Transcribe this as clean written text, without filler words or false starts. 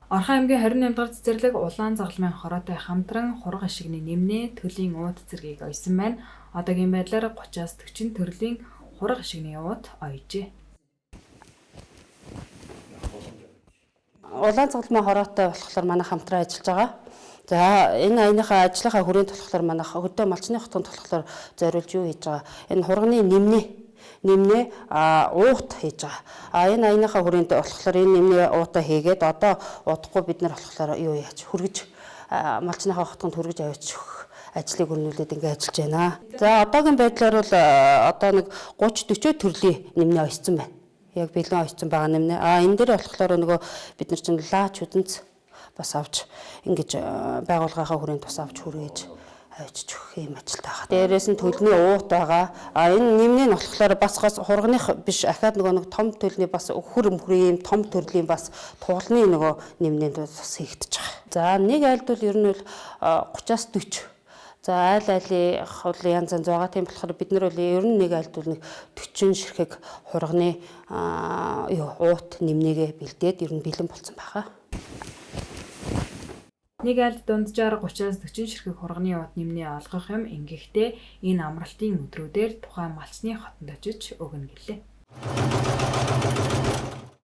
Орхон аймгийн 28 дугаар цэцэрлэг Улаан загалмайн хороотой хамтран хурга ишигний нэмнээ төлийн уут зэргийг оёсон байна. Одоогийн байдлаар 30-аас 40 төрлийн хурга ишигний уут оёжээ. Улаан загалмай хороотой болохоор манай хамтран ажиллаж байгаа. За энэ аяныхаа ажлынхаа хүрээнд болохоор манайх хөдөө малчны хотгонд болохоор зориулж юу хийж байгаа? Энэ хурганы нэмнээ уут хийж байгаа. А энэ аяныхаа хүрээнд болохоор энэ нэмнээ уутаа хийгээд одоо удахгүй бид нар болохоор юу яаж хүргэж малчныхаа хотгонд хүргэж аваачих ажлыг өрнүүлээд ингээ ажиллаж байна. За одоогийн байдлаар бол одоо нэг 30 40 төрлийн нэмнээ ойцсон байна. Яг бэлэн ойцсон байгаа нэмнээ. А энэ дээр болохоор нөгөө бид нар чинь лаач үдэнц бас авч ингэж байгууллагынхаа хүрээнд бас авч хүргээж авчиж өгөх юм ажилт байгаа. Дээрээс нь төлний уут байгаа. А энэ нэмний нь болохоор бас гос хургных биш ахаад нөгөө нэг том төлний бас хөр мөрийн юм том төрлийн бас тугалны нөгөө нэмнэнд бас хийгдэж байгаа. За нэг айлд бол ер нь бол 30-аас 40. За айл айлын бол янз янз байгаа. Тийм болохоор бид нар бол ер нь нэг айлд бол нэг 40 ширхэг хурганы юу уут нэмнэгээ бэлдээд ер нь бэлэн болсон байгаа. Нэг айлд дунджаар 30-аас 40 ширхэг хурганы уут нэмнээ олгох юм. Ингэхдээ энэ амралтын өдрүүдээр тухайн малчны хотонд очиж өгнө гэлээ.